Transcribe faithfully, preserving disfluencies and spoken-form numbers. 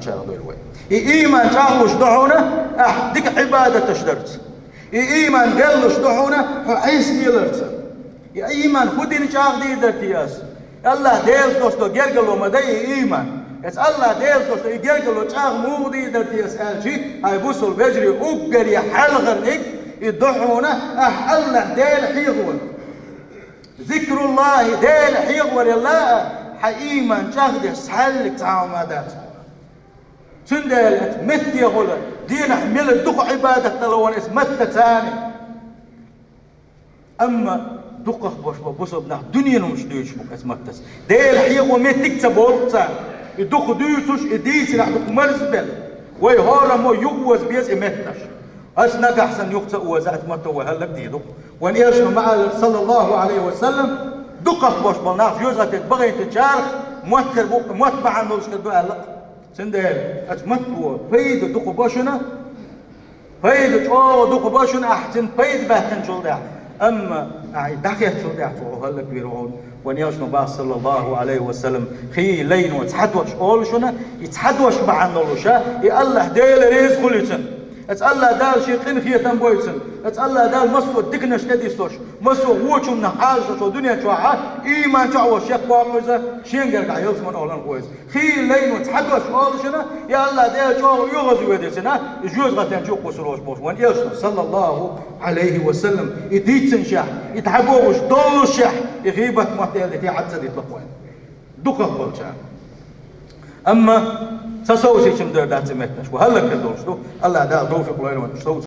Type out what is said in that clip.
чӀагӀдойла вай. И ийман чӀагӀлуш ду хьуна ахь дика Ӏибадаташ дарца. И ийман гӀеллуш ду хьуна хьо Ӏеса леларца. И ийман хӀу дина чӀагӀдийр дара те ас? АллахӀ Делаца долуш долу гергало ма дай и ийман. Эца АллахӀ Делаца долуш долу и гергало чӀагӀ муха дийр дара те ас аьлчи, хьайн бусул вежарий, уггаре хьалхарниг и ду хьуна ахь АллахӀ Дела хьехавар. Зикруллахи, Дела хьехаварелла а, хьан ийман чӀагӀдеш цхьаьллиг цхьа хӀума дац. Цундела эца меттехула дийнахь мила дукха Ӏибадат дала ван эца маттаца. Амма дукхах бош бо бусалба нах дуьненан хӀумаш дуьйцуш бу эца маттаца. Дела хьехо меттиг ца болу царна. И дукха дуьйцуш, и дийцарехь дукха марзбелла. Вай хӀораммо юхаоза беза и меттанаш. Ас нагахь санна юха ца оза, ат матто вай хӀаллак дийр ду. Вайн элчано ма-аллара, саллаллаху Ӏалайхи ва саллам, дукхах бош болу нах жоьжахатин багӀинчарах мотт хир бу, мотт бахьана долуш хир ду аьлла. Цундела ас матто пайда дукха бо шуна, пайда чӀогӀа дукха бо шуна, ахь цуьнан пайда баьхкинчул тӀаьхьа. Амма ахь и дӀахецчул тӀаьхьа цо хӀаллак вийр ву хьуна. Вайн элчано бах, саллаллаху Ӏалайхи ва саллам, хи лайно цхьа дош олу шуна, и цхьа дош бахьана долуша, и АллахӀ Дела реза хуьлу цуьнан. Эца АллахӀ Дала шен къинхетам бойцун. Эца АллахӀ Дала массо а диканаш тӀедиссош, массо а вочунна хьажа шо дуьнен чохьа, ийман чохь волуш шек воккхуьйза, шен гергахь ялсаман олан войза. Хи лайно цхьа дош олу шуна, я АллахӀ Дела чӀогӀа оьгӀаз ведира цуьнан, и жоьжахатин чу кхуссур волуш болуш. Вайн элчано, саллаллаху Ӏалайхи ва саллам, и дийцинчехь, и дӀабогӀуш доллушехь, и гӀийбат мотт элира те хьацца дитлакх вайн. Дукхах болчара. Амма ца совсичам дар дац и меттанаш. Ва хӀаллакьхир долуш ду. АллахӀ Дала тавфикъ лойла вайн уьш совца.